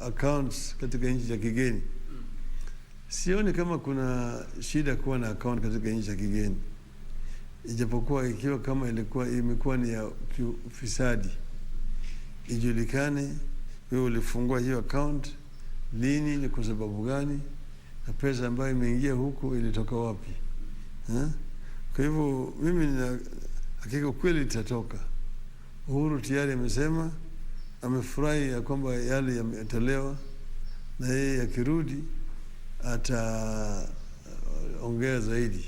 accounts katika nchi za kigeni. Sioni kama kuna shida kuwa na account katika nchi za kigeni, ijapokuwa ikiwa kama ilikuwa imekuwa ni ya ufisadi, ijulikane wewe ulifungua hiyo account lini, ni kwa sababu gani, na pesa ambayo imeingia huku ilitoka wapi, eh? Kwa hivyo mimi nina hakika kweli itatoka. Uhuru tayari amesema amefurahi ya kwamba yale yametolewa, na yeye akirudi ataongea zaidi,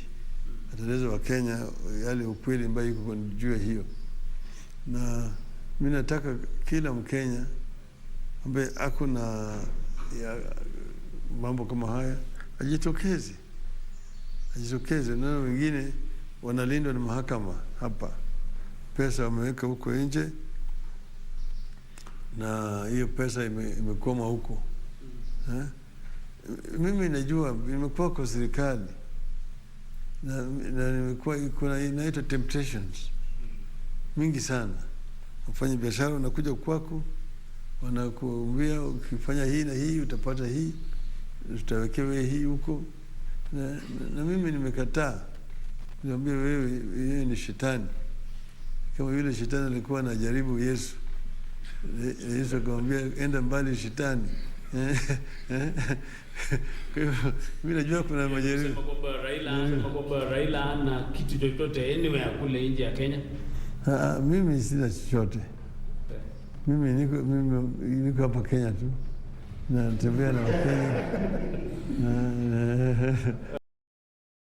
ataeleza Wakenya yale ukweli ambayo iko juu ya hiyo. Na mi nataka kila Mkenya ambaye ako na ya mambo kama haya ajitokeze, ajitokeze. Na wengine wanalindwa na mahakama hapa, pesa wameweka huko nje na hiyo pesa imekwama huko, eh? Mimi najua nimekuwa kwa serikali na nimekuwa kuna inaitwa temptations mingi sana. Wafanya biashara wanakuja kwako, wanakuambia ukifanya hii na hii utapata hii, utawekewa hii huko, na mimi nimekataa. Niambia wewe, wewe ni shetani. Kama yule shetani alikuwa anajaribu Yesu, Yesu akamwambia enda mbali shetani. Kwa hivyo mimi najua kuna majaribu. Sema kwamba Raila hana kitu chochote anywhere kule nje ya Kenya. Ah, mimi sina chochote. Mimi niko hapa Kenya tu, natembea na Wakenya.